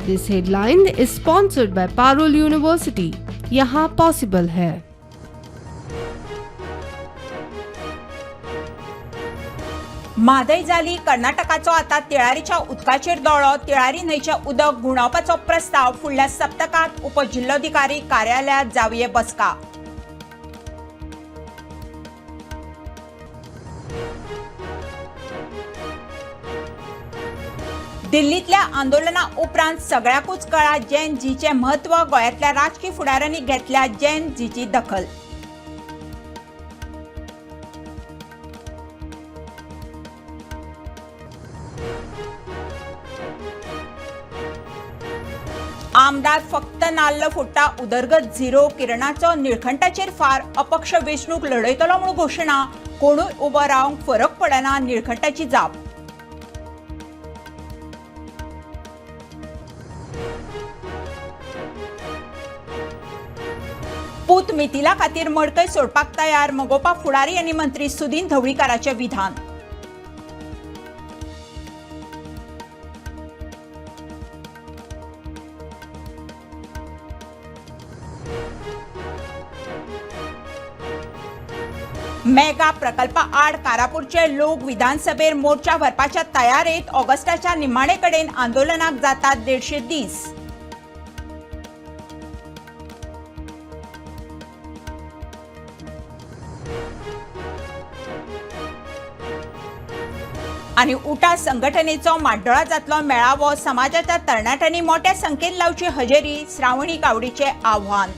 This headline is sponsored by Parul University. यहाँ possible है। म्हादय जाली कर्नाटकाचो आता तिळारीच्या उदकाचेर दोळो। तिळारी न्हंयचें उदक घुंवडावपाचो प्रस्ताव फुडल्या सप्तकांत उपजिल्लोधिकारी कार्यालयांत जावये बसका। दिल्लींतल्या आंदोलना उपरांत सगळ्याकूच कळ्ळां जेन झीचें म्हत्व। गोंयांतल्या राजकी फुडाऱ्यांनी घेतल्या जेन झीची दखल। आमदार फक्त नाल्ल फोडटा, उदरगत झिरो। किरणाचो निळखंटाचेर फार, अपक्ष वेंचणूक लढयतलो म्हूण घोशणा। कोणूय उबो रावंक फरक पडना, निळखंटाची जाप। पूत मिथिला खातीर मडकय सोडपाक तयार, मगोपा फुडारी आनी मंत्री सुदिन ढवळीकाराचें विधान। मेगा प्रकल्पा आड कारापूरचे लोक विधानसभेर मोर्चा व्हरपाच्या तयारेत। ऑगस्टाच्या निमाणे कडेन आंदोलनाक जातात 150 दीस। आनी उटा संघटनेचो माड्डोळा जातलो मेळावो। समाजाच्या तरणाट्यांनी मोठ्या संख्येन लावची हजेरी, श्रावणी गावडीचें आव्हान।